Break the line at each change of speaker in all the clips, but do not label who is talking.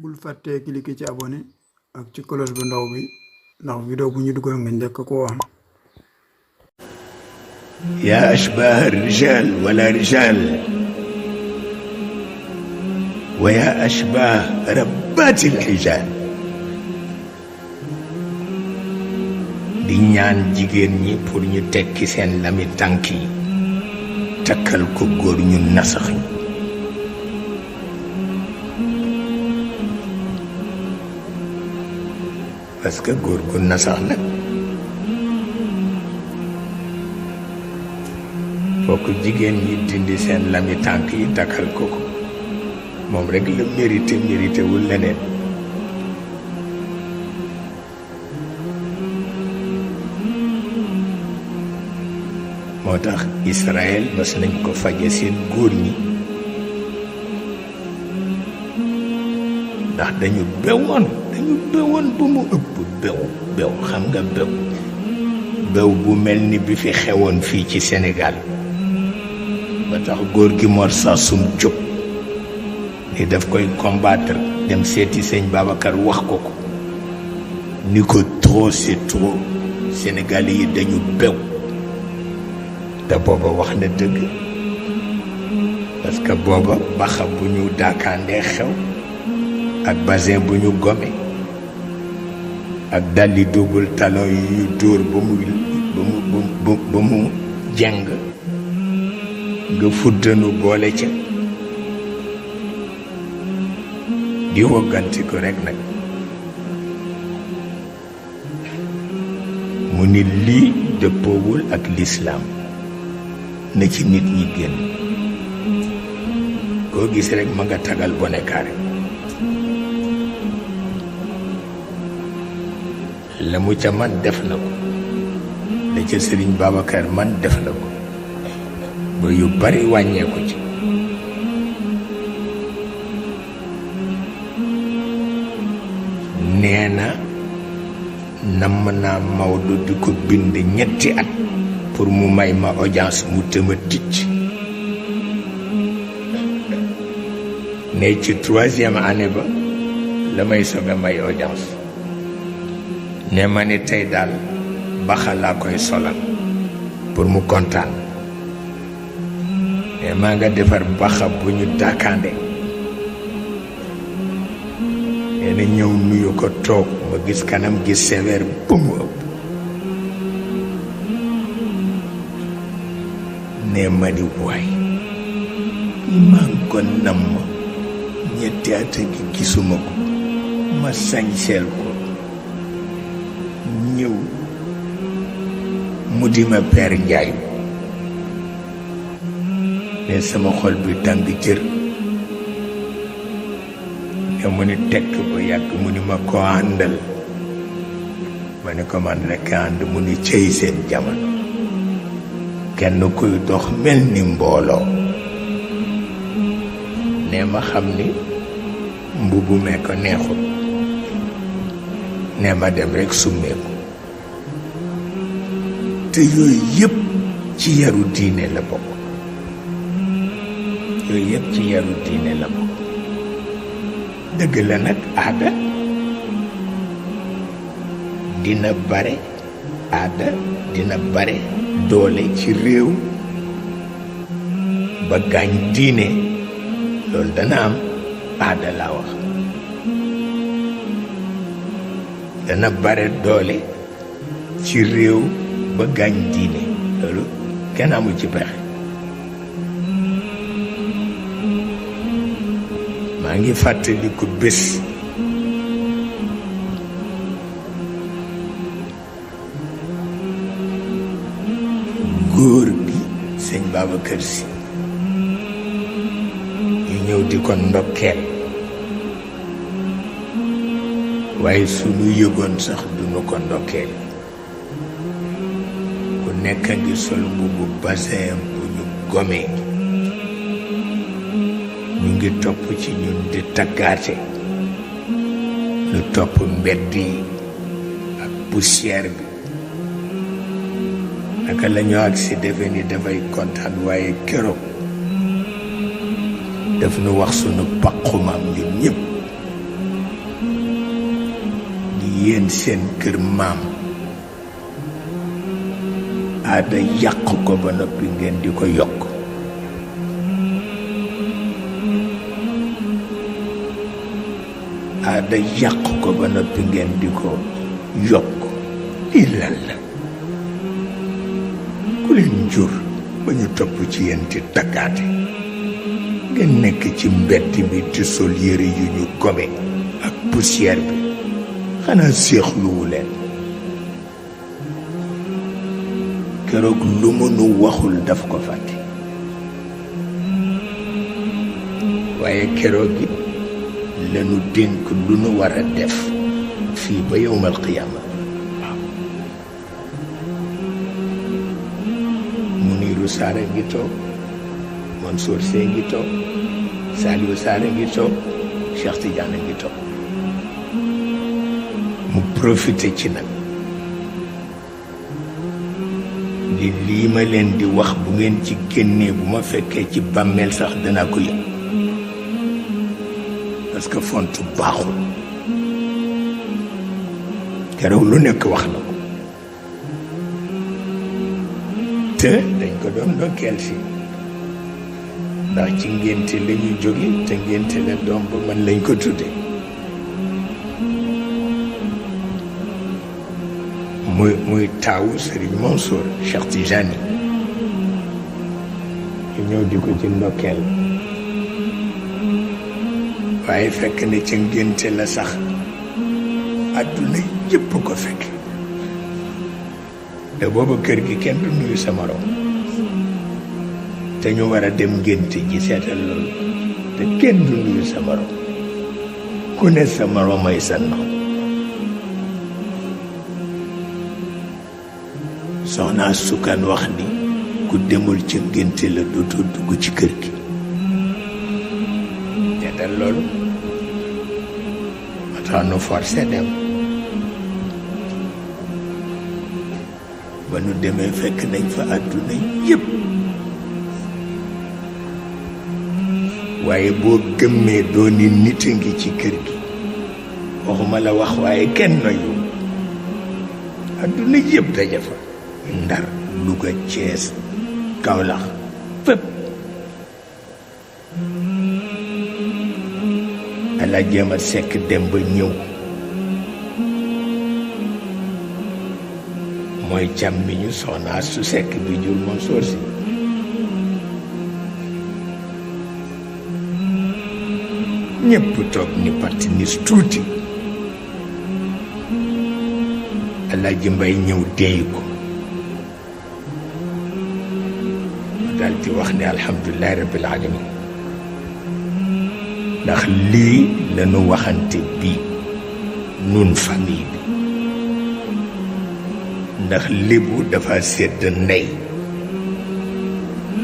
bul fàttee cliquer ci abonné ak ci cloche bu ndaw bi ndax vidéo bu ñu dugal nga njëkk ko am.
يا أشباه الرجال ولا رجال ويا أشباه ربات الحجال di ñaan jigéen ñi pour ñu tekki seen lami tànk yi takkal ko góor ñu nasax ñi parce que góor gu nasax nag fokk jigéen ñi dindi seen lami tànk yi takkal ko ko moom rek la mérité wul leneen moo tax Israël mas nañ ko faje seen góor ñi ndax dañu bewoon bu mu ëpp bew xam nga bew bu mel ni bi fi xewoon fii ci Sénégal ba tax góor gi Mor Sassoum jóg ni daf koy combattre dem seeti sëñ Babacar wax ko ni ko trop c'est trop Sénégalais yi dañu bew te booba wax na dëgg parce que booba baxa bu ñu daakaandee xew ak basin bu ñu gome ak dalli double talon yi ñu dóor ba mu jeng nga fuddanu boole ca di wogganti ko rek nag mu ni lii dëppoowul ak lislaam na ci nit ñi génn koo gis rek ma nga tagal bone kaare la mu ca man def na ko la ca Sëriñ Babacar man def na ko ba yu bari wàññeeku ci nee na namm naa Maodo di ko bind ñetti at pour mu may ma audience mu tëma ticc ne ci 3e année ba la may soog a may audience ne ma ni tey daal baxa laa koy solal pour mu kontaan mais maa nga defar baxa bu ñu daakaande nee na ñëw nuyu ko toog ma gis kanam gis sévère bu mu ëpp ne ma ni waay maa ngi ko namm ñetti at gi gisuma ko ma sañseel ko ñëw mu di ma Père Njaay ne sama xol bi tàng jër ne mu ni tekk ba yàgg mu ni ma ko àndal ma ni ko man rekk ànd mu ni cëy seen jamono kenn kuy dox mel ni mbooloo ne ma xam ni mbubu mee ko neexul ne ma dem rekk summeeku te yooyu yëpp ci yaru diine la bokk dëgg la nag aada dina bare doole ci réew ba gaañ diine loolu dana am aada laa wax dana bare doole ci réew ba gaañ diine loolu kenn amul ci pexe maa ngi fàttaliku bés góor gi sëñ Babacar Si ñu ñëw di ko ndokkeel waaye sunu yëgoon sax duñu ko ndokkeel ku nekk ngi sol mbubu basin bu ñu gomee ñu ngi topp ci ñun di taggaate lu topp mbedd yi ak poussière bi naka la ñu agsi defe ni dafay kontaan waaye keroog daf nu wax sunu paqu maam ñun ñëpp yéen seen kër maam aada yàq ko ba noppi ngeen di ko yokk aada yàq ko ba noppi ngeen di ko yokk lii lan la ku leen jur ba ñu topp ci yéen di taggaate ngeen nekk ci mbedd bi di sol yére yu ñu gobe ak poussière bi xanaa séexluwu leen keroog lu mënu waxul daf ko fàtte waaye keroog it lanu dénk lu nu war a def fii ba yowmal qiyaama waaw Muniru Saar a ngi toog Mansour Sy ngi toog Saliou Sarr a ngi toog Cheikh Tidiane a ngi toog mu profité ci nag lii ma leen di wax bu ngeen ci génnee bu ma fekkee ci bàmmeel sax danaa ko yëg parce que font baaxul keroog lu nekk wax na ko te dañ ko doon ndokkeel si ndax ci ngénte la ñu jóge te ngénte la doom ba man lañ ko tudde muy taawu Serigne Mansour Cheikh Tijani ñu ñëw di ko ci ndokkeel waaye fekk ne ca ngénte la sax àdduna yëpp ko fekk te booba kër gi kenn du nuyu sa morom te ñu war a dem ngénte ji seetal loolu te kenn du nuyu sa morom ku ne sa morom ay sa naw soxna sukkan wax ni ku demul ca ngénte la dootoo dugg ci kër gi seetal loolu ma tax nu forcé dem ba nu demee fekk nañ fa àdduna yépp waaye boo gëmmee doo ni nit a ngi ci kër gi waxuma la wax waaye kenn noyu àdduna yépp daje fa Ndar Louga Thiès Kaolack fépp ala jéema sekk dem ba ñëw mooy càmmiñu soxna su sekk bi jur Mansour Sy ñépp toog ni parti nis tuuti Alaaji Mbay ñëw déey ko dal di wax ne alhamdulilahi rabbil alamin ndax lii lañu waxante bii nun famille bi ndax lébu dafa sedd ndey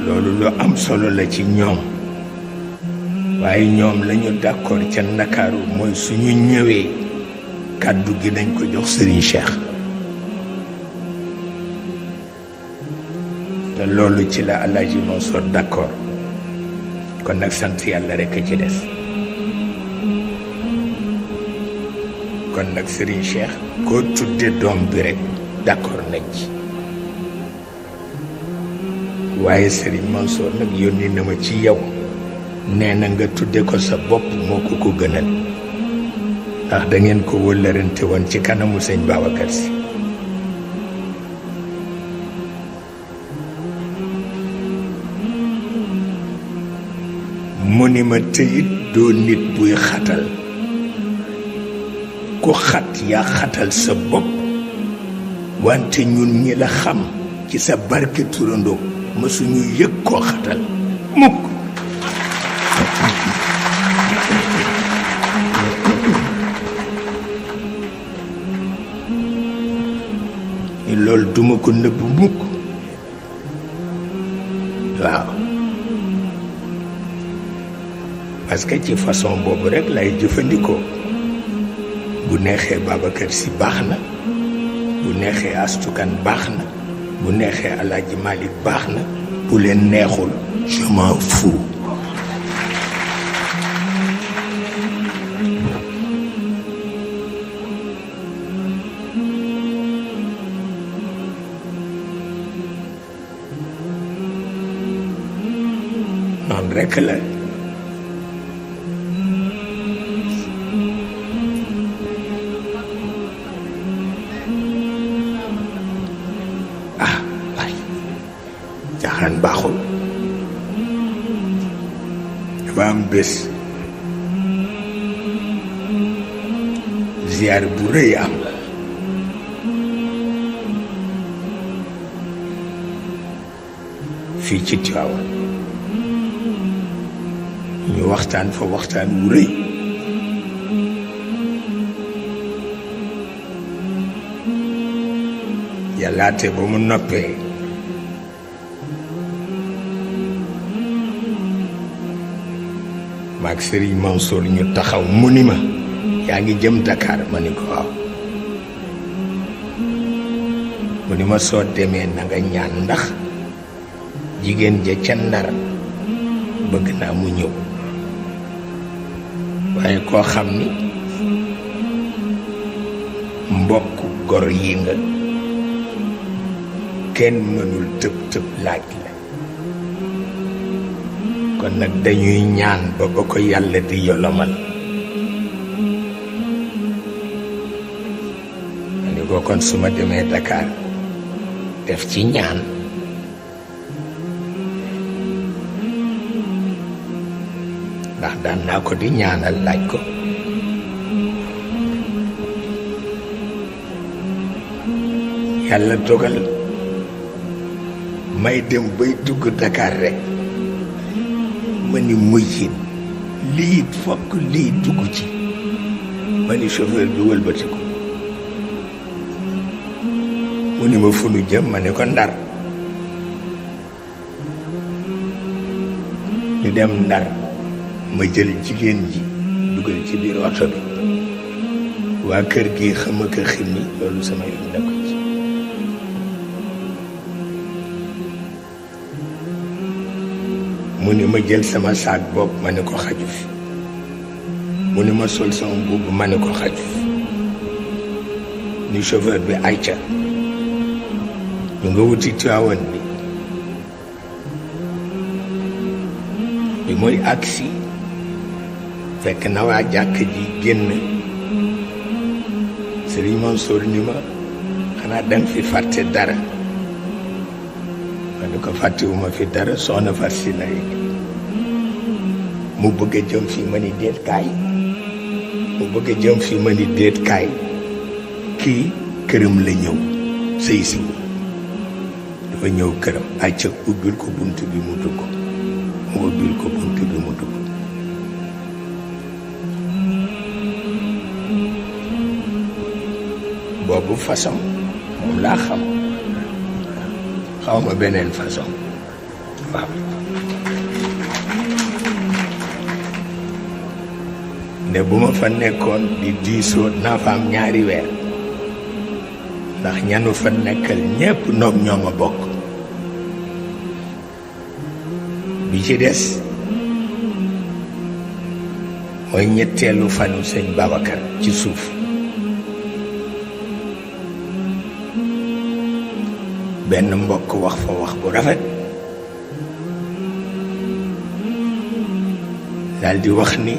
loolu lu am solo la ci ñoom waaye ñoom lañu d'accord ca Ndakaaru mooy suñu ñëwee kàddu gi dañ ko jox Serigne Cheikh te loolu ci la Alaaji Mansour d'accord kon nag sant yàlla rekk a ci des kon nag Serigne Cheikh koo tudde doom bi rekk d'accord nañ ci waaye Serigne Mansour nag yónni na ma ci yow nee na nga tudde ko sa bopp moo ko ko gënal ndax da ngeen ko wëllërante woon ci kanamu sëñ Babacar Sy mu ni ma tëyit doo nit buy xatal ku xat yaa xatal sa bopp wante ñun ñi la xam ci sa barke turandoo mësuñu yëg koo xatal mukk loolu duma ko nëbb mukk waaw parce que ci façon boobu rek lay jëfandikoo bu neexee Babacar Sy baax na bu neexee astukan baax na bu neexee Alaaji Malick baax na bu leen neexul je m'en fous rekk la waay caaxaan baaxul dafa am bés ziyaar bu rëy am fii ci Tiwaawan ñu waxtaan fa waxtaan wu rëy yàllaate ba mu noppee maag Sëriñ Mansour ñu taxaw mu ni ma yaa ngi jëm Dakar ma ni ko waaw mu ni ma soo demee na nga ñaan ndax jigéen ja ca Ndar bëgg naa mu ñëw waaye koo xam ni mbokk gor yi nga kenn mënul tëb tëb laaj la kon nag dañuy ñaan ba ko yàlla di yolomal ma ni ko kon su ma demee Dakar def ci ñaan ndax daan naa ko di ñaanal laaj ko yàlla dogal may dem bay dugg Dakar rek ma ni mujjin lii fokk lii dugg ci ma ni chauffeur bi wëlbatiku mu ni ma fu nu jëm ma ni ko Ndar ñu dem Ndar ma jël jigéen ji dugal ci biir oto bi waa kër gi xam ak a ximmi loolu sama yoon nekk ci mu ni ma jël sama saak bopp ma ne ko xaju fi mu ni ma sol sama mbubb ma ne ko xaju fi ni chauffeur bi ayca ñu nga wuti Tiwaawan bi mooy agsi fekk na waa jàkk ji génn Sëriñ Mansour ni ma xanaa danga fi fàtte dara ma ni ko fàttewuma fi dara soxna far si na mu bëgg a jëm fii ma ni déet kaay mu bëgg a jëm fii ma ni déet kaay kii këram la ñëw sëy si dafa ñëw këram acca ubbil ko bunt bi mu dugg mu ubbil ko bunt bi mu dugg boobu façon moom laa xam xaw ma beneen façon waaw ne bu ma fa nekkoon di diisoo naa fa am ñaari weer ndax ñanu fa nekkal ñépp noog ñoo ma bokk bi ci des mooy ñetteelu fanu sëñ Babacar ci suuf benn mbokk wax fa wax bu rafet daal di wax ni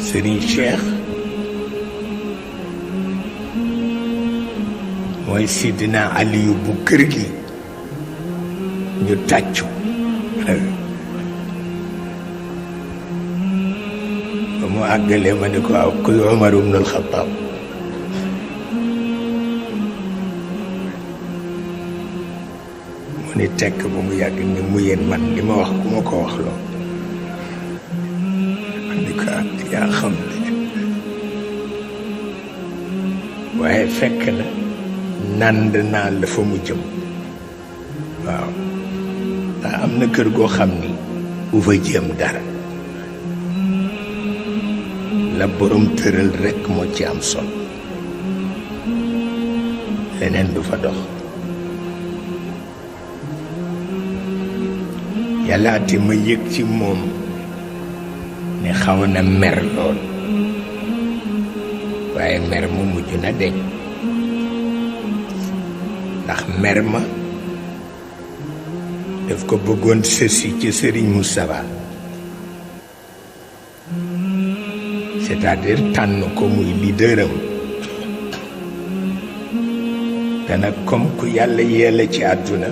Serigne Cheikh mooy Sidina Aliyu bu kër gi ñu tàccu ba mu àggalee ma ne ko waaw kuy Omar ibnul Xattaab mu ni tekk ba mu yàgg ni mu yéen man li ma wax ku ma ko wax loo ma ni ko yaa xam ne waaye fekk na nand naa la fa mu jëm waaw ndax am na kër goo xam ni bu fa jéem dara la borom tëral rekk moo ci am solo leneen du fa dox yàllaate ma yëg ci moom ne xaw na mer lool waaye mer ma mujj na deñ ndax mer ma daf ko bëggoon sësi ci Serigne Moustapha, c'est-à-dire tànn ko muy leaderam. te nag comme ku yàlla yeela ci àdduna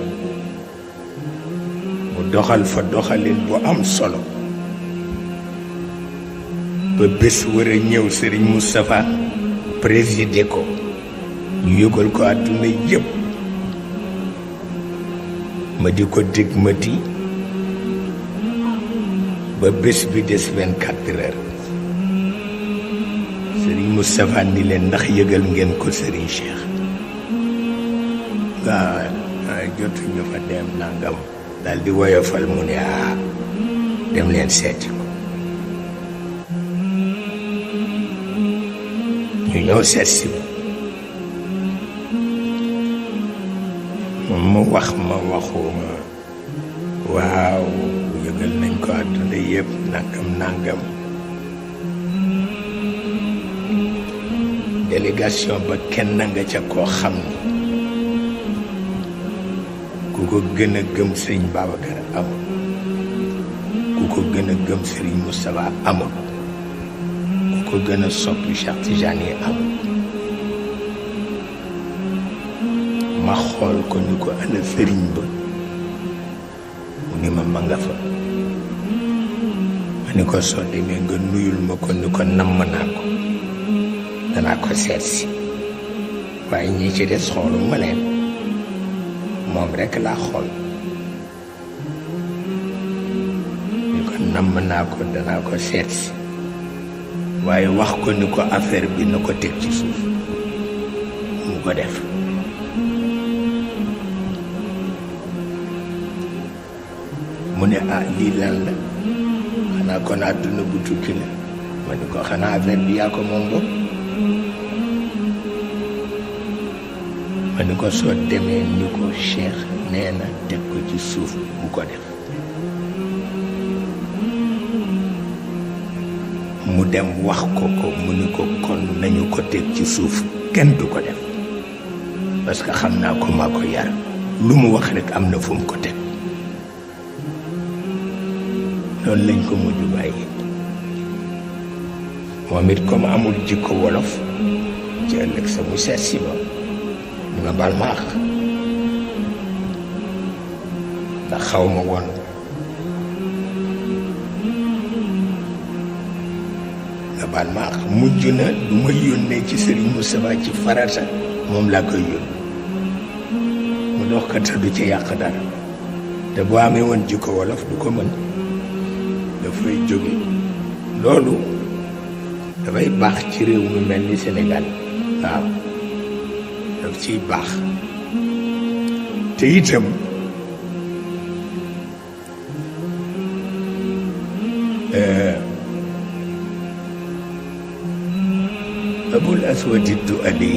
mu doxal fa doxalin bu am solo ba bés war a ñëw Serigne Moustapha présider ko ñu yëgal ko àdduna yépp ma di ko digmati ba bés bi des 24 heures Serigne Moustapha ni leen ndax yëgal ngeen ko Serigne Cheikh waaw jotuñu fa dem nangam daal di woyofal mu ne dem leen seeti ko ñu ñëw seet si mu wax ma waxuma waaw yëgal nañ ko àdduna yëpp nangam délégation ba kenn nga ca koo xam ni ku ko gën a gëm sëriñ Babacar amul ku ko gën a gëm sëriñ Moustapha amul ku ko gën a soppi Cheikh Tidiane amul ma xool ko ni ko ana sëriñ ba mu ni ma nga fa ma ni ko soo demee nga nuyul ma ko ni ko namm naa ko danaa ko seet si waaye ñi ci des xoolu ma leen moom rekk laa xool ni ko namm naa ko danaa ko seet si waaye wax ko ni ko affaire bi na ko teg ci suuf mu ko def mu ne lii lan la xanaa kon àdduna bu tukki la ma ni ko xanaa affaire bi yaa ko moom bopp ma ni ko soo demee ni ko Cheikh nee na teg ko ci suuf bu ko def mu dem wax ko mu ni ko kon nañu ko teg ci suuf kenn du ko def parce que xam naa ko maa ko yar lu mu wax rek am na fu mu ko teg loolu lañ ko mujj bàyyi moom it comme amul jikko wolof ci ëllëg sa mu seet si ba ni ma baal maax ndax xaw ma woon nga baal maax mujj na du ma yónnee ci Serigne Moustapha ci farata moom laa koy yónni mu dox ka te du ci yàq dara te boo amee woon jikko wolof du ko mën dafay jóge loolu dafay baax ci réew mu mel ni Sénégal waaw daf ciy baax te itam Abul Aswad ad-Du'ali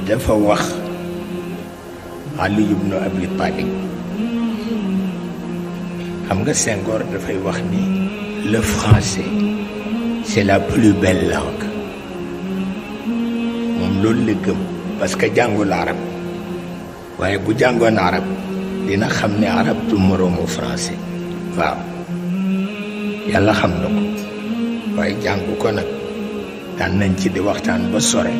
dafa wax Ali ibn Abi Talib xam nga Senghor dafay wax ni le français c'est la plus belle langue moom loolu la gëm parce que jàngul arab waaye bu jàngoon arab dina xam ne arab du moroomu français waaw yàlla xam na ko waaye jàngu ko nag daan nañ ci di waxtaan ba sore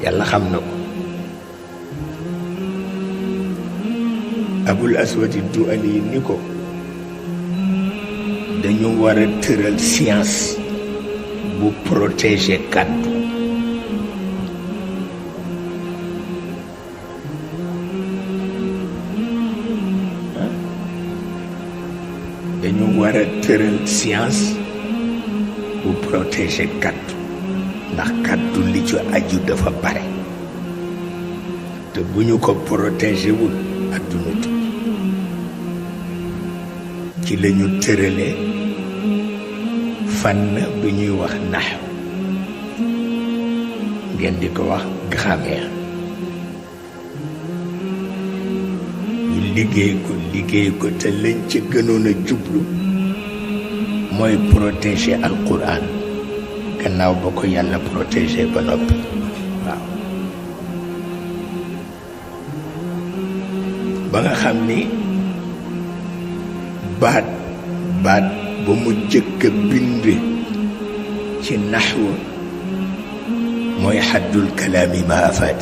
yàlla xam na ko Abul Aswad ad-Du'ali ni ko dañu war a tëral science bu protéger kàddu dañu war a tëral science bu protéger kàddu ndax kàddu li ci aju dafa bare te bu ñu ko protéger wul adduna tukki ci la ñu tëralee fànn bu ñuy wax naxw ngeen di ko wax grammaire ñu liggéey ko te lañ ci gënoon a jublu mooy protéger alquran gannaaw ba ko yàlla protéger ba noppi waaw ba nga xam ni baat ba mu jëkk a bind ci naxwu mooy xaddul kalaami ma afaad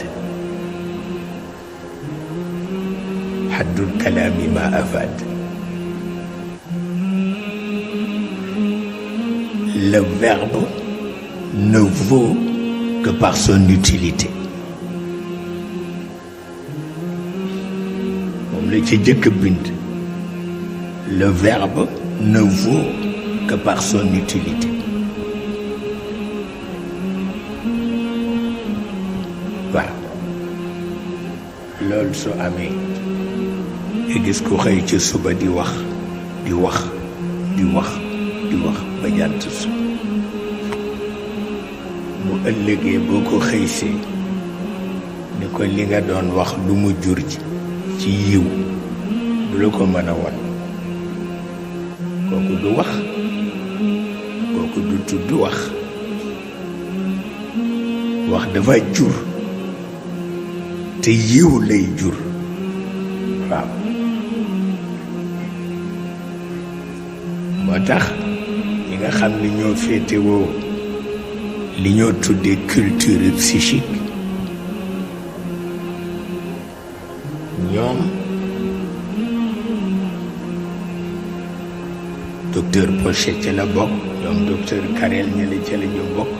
xaddul kalaami ma afaad le verbe ne vaut que par son utilité moom la ci jëkk a bind le verbe ne vaut que par son utilité waaw loolu su amee nga gis ko xëy ca suba di wax ba jant su bu ëllëgee boo ko xëysee ni ko li nga doon wax lu mu jur ci yiw du la ko mën a won kooku du wax kooku du tudd wax dafa jur te yiw lay jur waaw moo tax ñi nga xam ni ñoo féetewoo li ñoo tuddee culture psychique ñoom docteur Pochet ca la bokk ñoom docteur Carrel ñële ca la ñu bokk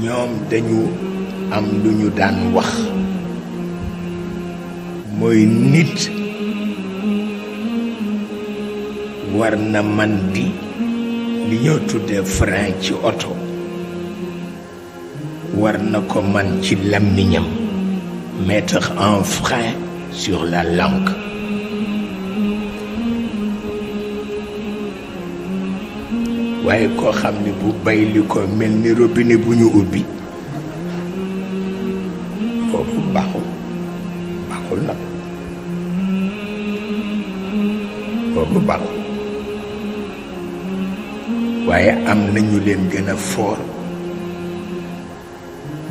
ñoom dañu am lu ñu daan wax mooy nit war na man di li ñoo tuddee frein ci oto war na ko man ci làmmiñam mettre un frein sur la langue waaye koo xam ne bu bayli ko mel ni robinet bu ñu ubbi foofu baaxul nag foofu baaxul waaye am nañu leen gën a foor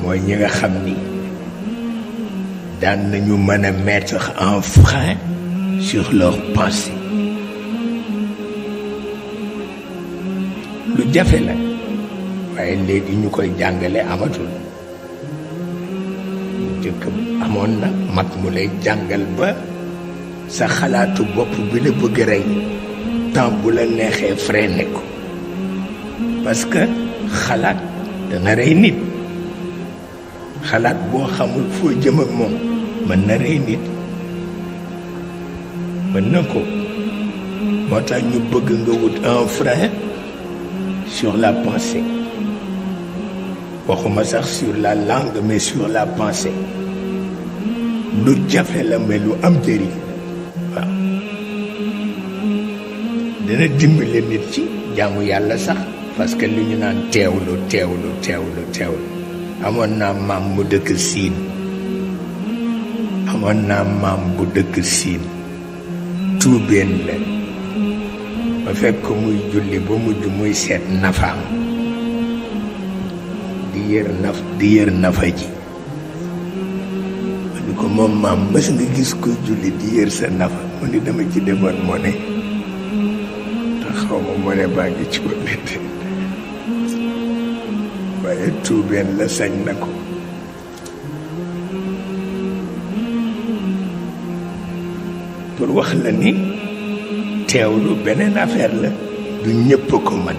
mooy ñi nga xam ni daan nañu mën a mettre un frein sur leur pensée lu jafe la waaye léegi ñu koy jàngale amatul bu jëkk amoon na mag mu lay jàngal ba sa xalaatu bopp bi la bëgg a rey temps bu la neexee freiné ko parce que xalaat dana rey nit xalaat boo xamul foo jëm ak moom mën na rey nit mën na ko moo tax ñu bëgg nga wut un frein sur la pensée waxuma sax sur la langue mais sur la pensée lu jafe la mais lu am njëriñ waaw dina dimbale nit ci jaamu yàlla sax parce que li ñu naan teewlu amoon naa maam mu dëkk siin amoon naa maam bu dëkk siin tuubeen la ma fekk ko muy julli ba mujj muy seet nafaam di yër nafa ji ma ni ko moom maam mës nga gis ko julli di yër sa nafa mu ni dama ci defoon moo ne te xaw ma moo ne baa ngi ci ko nit waaye tuubeen la sañ na ko pour wax la ni teewlu beneen affaire la du ñëpp ko man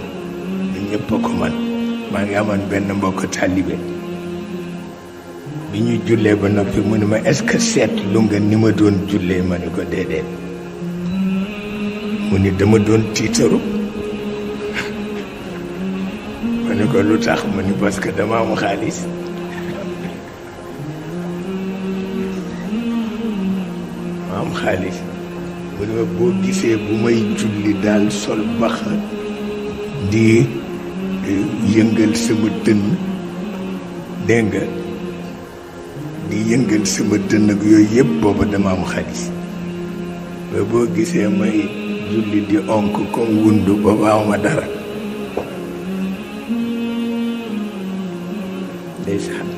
maa ngi amoon benn mbokk taalibe bi ñu jullee ba noppi mu ne ma est-ce que seetlu nga ni ma doon jullee ma ni ko déedéet mu ni dama doon tiitaru ma ni ko lu tax mu ni parce que dama am xaalis ma am xaalis mu ne ma boo gisee bu may julli daal sol baxa di yëngal sama dënn dégg nga di yëngal sama dënn ak yooyu yëpp booba dama am xaalis ba boo gisee may julli di onk comme wundu booba awma dara ndeysaan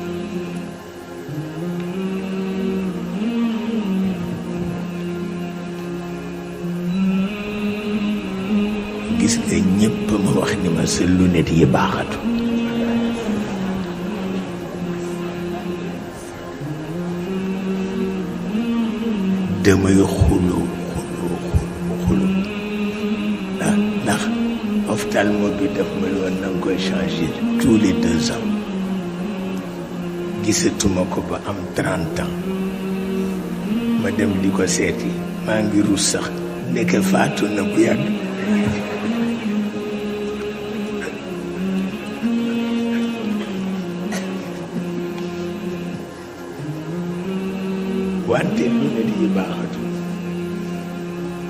dafa ma wax ni ma sa lunette yi baaxatu damay xuloo ndax ophtalmo bi daf ma woon na nga koy changer tous les 2 ans gisatuma ko ba am 30 ans ma dem di ko seeti maa ngi rus sax ndeke faatu na bu yàgg wante lu ne di baaxatu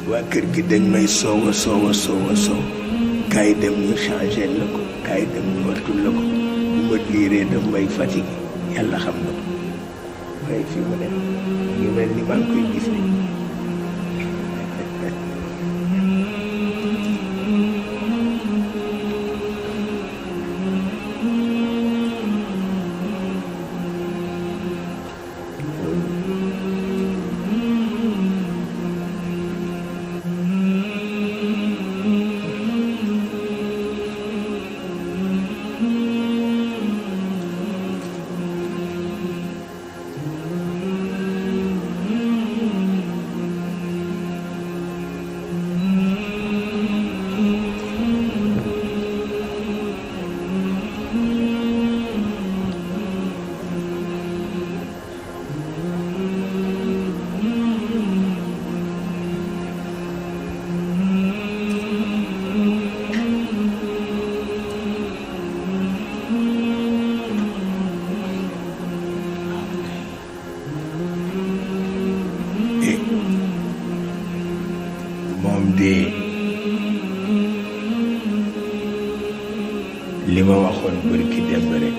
waa kër gi dañ may soow kaay dem ñu changer la ko kaay dem ñu wattul la ko bu ma liiree daf may fatigué yàlla xam na ko waaye fi mu ne ngi mel ni maa ngi koy gis ni li ma waxoon bërki démb rek